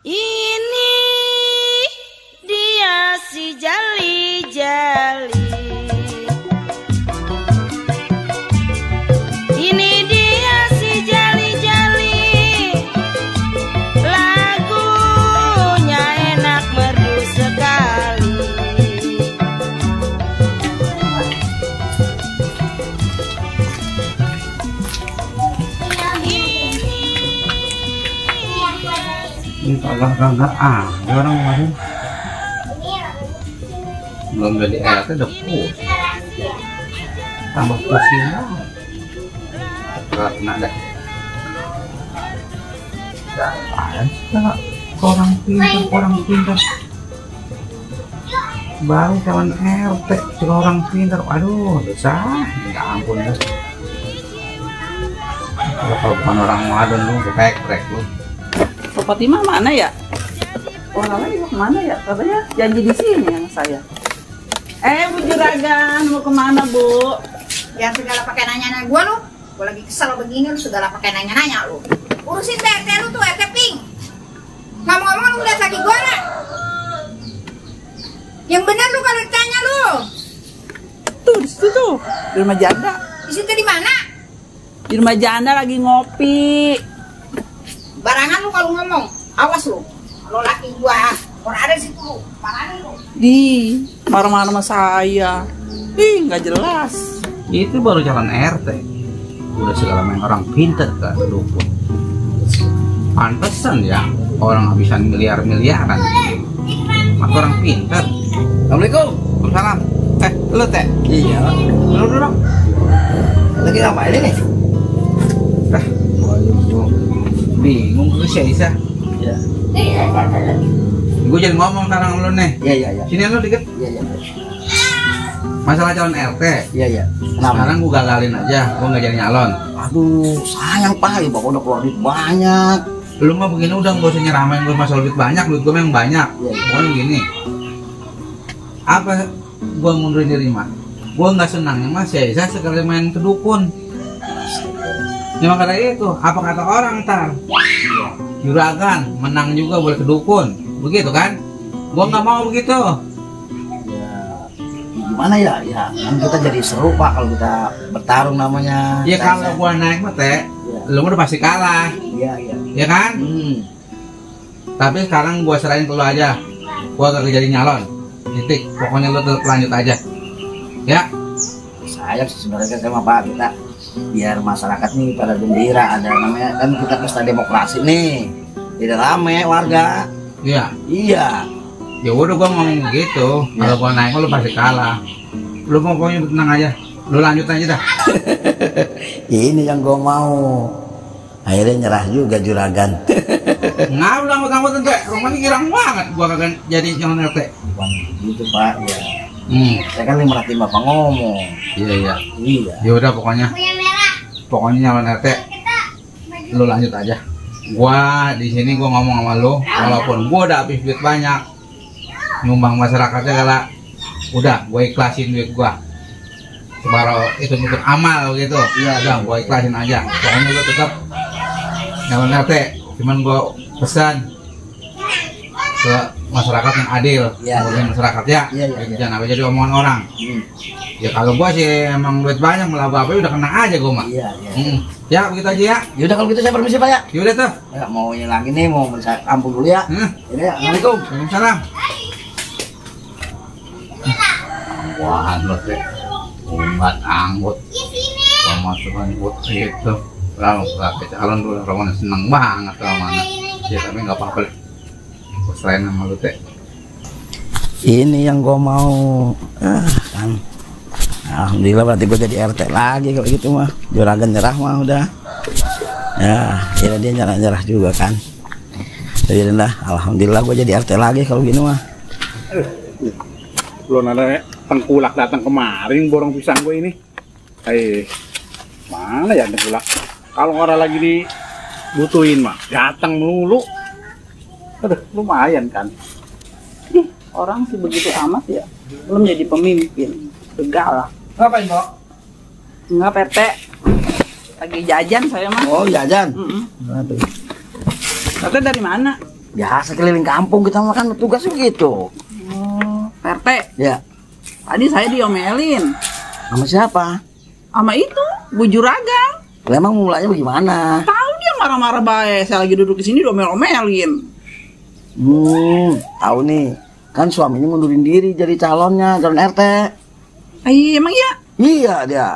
Ini dia si jali-jali. Ini dia si jali-jali. Lagunya enak merdu sekali. Ini kagak ada orang kemarin. Belum jadi RT udah pusing. Tambah pusing lah. Kena dah. Apaan sih orang pintar. Baru kawan RT juga orang pintar. Aduh, dosa. Ya ampun dah. Kalau bukan orang wadon lu, keprek lu. Pak Fatimah mana ya? Orang lagi mau kemana ya? Katanya janji di sini yang saya. Bu Juragan, mau kemana Bu? Yang segala pakai nanya-nanya gua lu. Gua lagi kesel begini lu segala pakai nanya-nanya lu. Urusin RT lu tuh, RT Pink. Ngomong-ngomong lu udah lagi gua nak. Yang benar lu kalau ditanya lu. Tuh di situ tuh, di rumah janda. Di situ di mana? Di rumah janda lagi ngopi. Barangan lu kalau ngomong, awas lu. Kalau laki gua, orang ada di situ lu, parahin lu. Di marah-marah sama saya. Ih, nggak jelas. Itu baru calon RT. Udah segala main orang pintar kan dukun. Pantesan ya orang habisan miliar-miliaran. Maka orang pintar. Assalamualaikum. Waalaikumsalam. Lu teh? Iya. Dulu dong. Lagi ngapain ini? Dah, gua bingung ke si Aisyah. Iya. Gue jadi ngomong sekarang sama lu nih. Iya. Sini lu dikit. Iya. Masalah calon RT. Iya. Sekarang gue gagalin aja, gue nggak jadi nyalon. Aduh, sayang Pak, ya Bapak udah keluar duit banyak. Lu mah begini udah nggak usah nyeramain gue masalah duit banyak, duit gue memang banyak. Pokoknya begini. Apa gue mundurin diri mah? Gue nggak senangnya mas ya, saya sekali main ke dukun. Cuma kata itu, apa kata orang ntar? Juragan, menang juga boleh ke dukun. Begitu kan? Gua nggak mau begitu. Ya, gimana ya? Ya, kan kita jadi seru Pak kalau kita bertarung namanya. Ya kalau gua naik mah teh, lu udah pasti kalah. Iya. Ya kan? Tapi sekarang gua serahin ke lu aja. Gua gak jadi nyalon. Titik. Pokoknya lu tetap lanjut aja. Ya. Saya sebenarnya sama Pak kita biar masyarakat nih pada gembira, ada namanya kan kita pesta demokrasi nih, tidak rame warga. Iya. Ya udah gua ngomong gitu. Kalau gua naik lu pasti kalah. Lu pokoknya tenang aja. Lu lanjut aja dah. Ini yang gua mau. Akhirnya nyerah juga juragan. Nggak udah ngutang-ngutang teh. Rumahnya girang banget gua kagak jadi calon RT. Bukan gitu Pak ya. Saya kan merhatiin Bapak ngomong. Iya. Ya udah pokoknya nyalon RT lu lanjut aja. Gua di sini gua ngomong sama lu, walaupun gua udah habis duit banyak nyumbang masyarakatnya galak, udah gua ikhlasin duit gua. Sebaru itu amal gitu. Iya, udah gua ikhlasin aja. Pokoknya lu tetap nyalon RT. Cuman gua pesan ke masyarakat yang adil, kemudian masyarakat ya, jangan apa jadi omongan orang. Ya kalau gua sih emang duit banyak, malah bapak udah kena aja gua mah. Ya begitu aja ya. Yaudah kalau gitu saya permisi Pak ya. Yaudah tuh. Ya, mau ini lagi nih, mau minta ampun dulu ya. Ya, Assalamualaikum. Waalaikumsalam. Wah, lu teh umat anggut. Pemasukan buat itu. Lalu pakai calon dulu, Roman seneng banget kalau mana. Ya tapi nggak apa-apa. Selain sama lu teh. Ini yang gua mau. Kan. Alhamdulillah berarti gua jadi RT lagi kalau gitu mah. Juragan nyerah mah udah. Ya, akhirnya dia nyerah juga kan. Jadi alhamdulillah gua jadi RT lagi kalau gini mah. Belum ada tengkulak datang kemarin borong pisang gue ini. Mana ya tengkulak? Kalau orang lagi dibutuhin mah datang melulu. Aduh, lumayan kan. Orang sih begitu amat ya. Belum jadi pemimpin. Begal lah. Ngapain Pak? Enggak PT. Lagi jajan saya mah. Oh jajan. Tapi dari mana? Biasa keliling kampung kita makan tugas begitu. Pak RT, Ya, tadi saya diomelin sama siapa? sama itu Bu Juragan. Lah, emang mulanya bagaimana? Tahu dia marah-marah baik. Saya lagi duduk di sini diomel-omelin. Tahu nih. Kan suaminya mundurin diri jadi calon RT. Emang ya? Iya dia.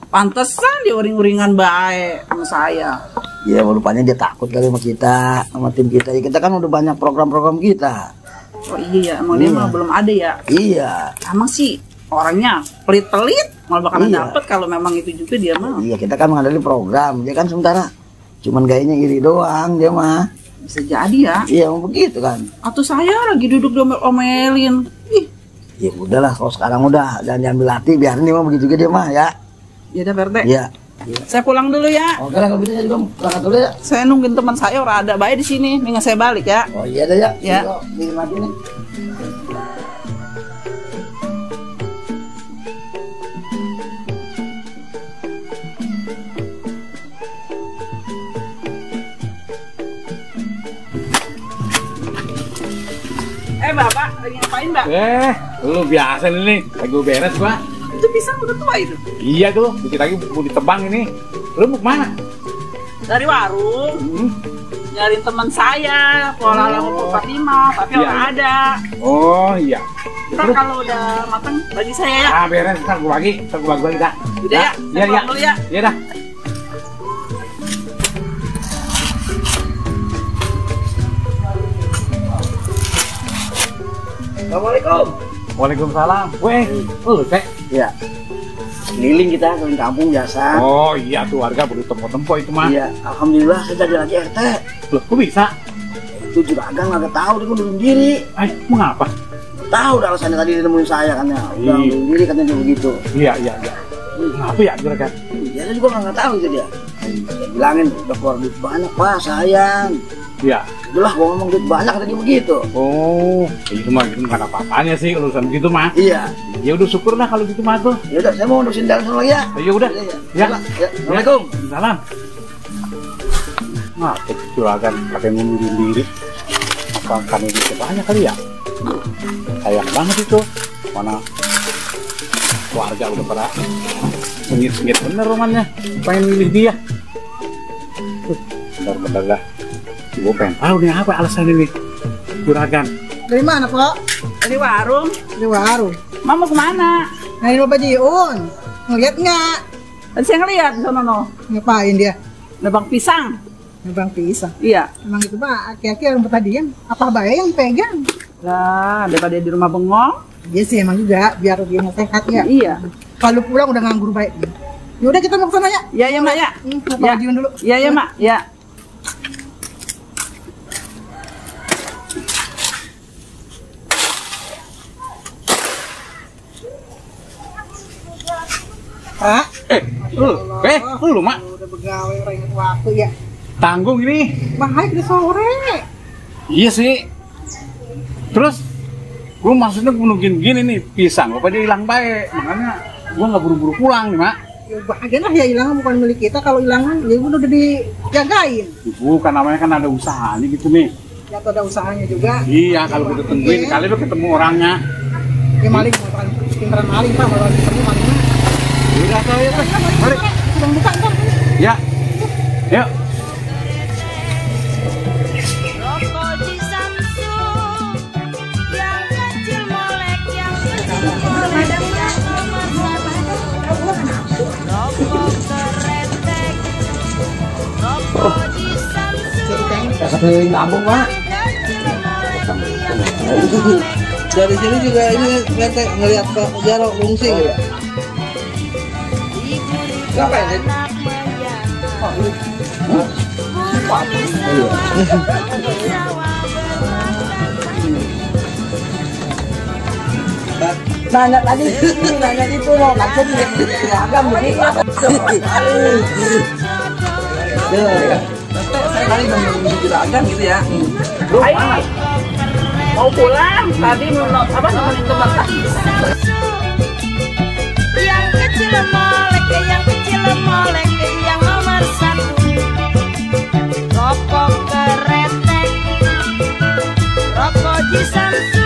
Pantesan dia uring-uringan baik sama saya. Ya rupanya dia takut kali sama kita, sama tim kita. Ya, kita kan udah banyak program-program kita. Oh iya, emang dia mah belum ada ya? Iya. Emang sih orangnya pelit-pelit, malah bakalan Iya. dapet kalau memang itu juga dia mah. Iya, kita kan mengandalkan program. Dia kan sementara cuman gayanya iri doang dia mah. Bisa jadi ya. Iya, emang begitu kan. Atau saya lagi duduk diomelin. Ih, Ya udahlah, kalau sekarang udah jangan diambil hati, biarin dia mah begitu juga dia mah ya. ya udah Pak RT. Iya. Saya pulang dulu ya. Oke lah, kalau gitu saya juga berangkat dulu ya. Saya nungguin teman saya orang ada baik di sini. Mendingan saya balik ya. Oh iya dah ya. Ya. Yuk, bikin lagi nih. Bapak, lagi ngapain Mbak? Lu biasa nih, lagi gue beres gua. Itu pisang udah tua itu. Iya tuh, dikit lagi mau ditebang ini. Lu mau kemana? Dari warung. Nyariin teman saya, Kuala Lumpur Fatima, tapi Iya. orang ada. Oh iya. Ntar kalau udah matang bagi saya ya. Ah beres, ntar gue bagi lagi dah. Udah ya, saya Iya pulang dulu ya. Iya dah. Assalamualaikum. Waalaikumsalam. Weh, lu Teh. Iya. Keliling kita keliling kampung biasa. Oh iya tuh warga perlu tempo-tempo itu mah. Iya, alhamdulillah saya jadi lagi RT. Loh, kok bisa? Itu juragan nggak tahu dia mundurin diri. Mengapa? Tahu dah alasannya tadi dia nemuin saya kan ya. Udah Iya. mundurin diri katanya dia begitu. Iya. Kenapa ya juragan? Iya, saya juga nggak tahu itu dia. Saya bilangin udah keluar duit banyak pak sayang. Iya. Udah gua ngomong duit banyak kata dia begitu. Oh, itu mah gitu nggak ada apa-apanya sih urusan gitu mah. Iya. Ya udah syukur lah kalau gitu mah tuh. Ya udah, saya mau ngurusin jalan lagi ya. Ya udah. Iya. Ya. Ya. Assalamualaikum. Salam. Nah, juragan pakai ngundurin diri. Makan duitnya banyak kali ya. Sayang banget itu. Mana keluarga udah pada sengit-sengit bener romannya. Pengen milih dia. Bener-bener lah. Gue pengen tahu nih apa alasan ini juragan. Dari mana, Pak? Dari warung. Dari warung. Mama kemana? Dari Bapak Jiun. Ngeliat nggak? Tadi saya ngeliat di sana no. Ngapain dia? Nebang pisang. Nebang pisang. Iya. Emang itu, Pak, aki-aki yang tadian. Apa bae yang pegang? Lah, daripada di rumah bengong. Iya sih, emang juga. Biar dia sehat ya. Iya. Kalau pulang udah nganggur baik. Yaudah kita mau ke sana ya. Iya ya Mak ya. Bapak Jiun dulu. Iya ya Mak. Ya. Pak. Lu mak Udah begawe orang ingat waktu ya. tanggung ini. Baik udah sore. Iya sih. Terus gua maksudnya nungguin gini nih pisang, apa dia hilang baik, makanya gua nggak buru-buru pulang nih mak. Ya bahagia lah ya, hilangan bukan milik kita. Kalau hilangan ya udah dijagain. Bukan namanya kan ada usahanya gitu nih. Ya tuh ada usahanya juga. Iya kalau kita tungguin kali lu ketemu orangnya. Ya maling, bukan pintaran maling Pak. Kalau ketemu malingnya. Udah tahu ya kan. Balik. Sedang buka ntar. Ya. Yuk. Rokok di Samsung yang kecil molek, yang kecil molek, yang nomor satu. Rokok keretek, rokok di Samsung Kita keliling kampung pak. yang kecil molek, yang kecil molek. Dari sini juga ini ngeliat ke Jaro Lungsi gitu. Ibu-ibu Ngapain sih? anak menyantau. Bumi sawah, bumi sawah bermata. Nanya tadi, nanya itu loh, maksud seragam begitu. Saya kali nungguin juragan gitu ya. Ayo. Mau pulang. Tadi nemenin teman tadi. Yang kecil molek, yang kecil molek, yang nomor satu. Rokok keretek, Haji Samsu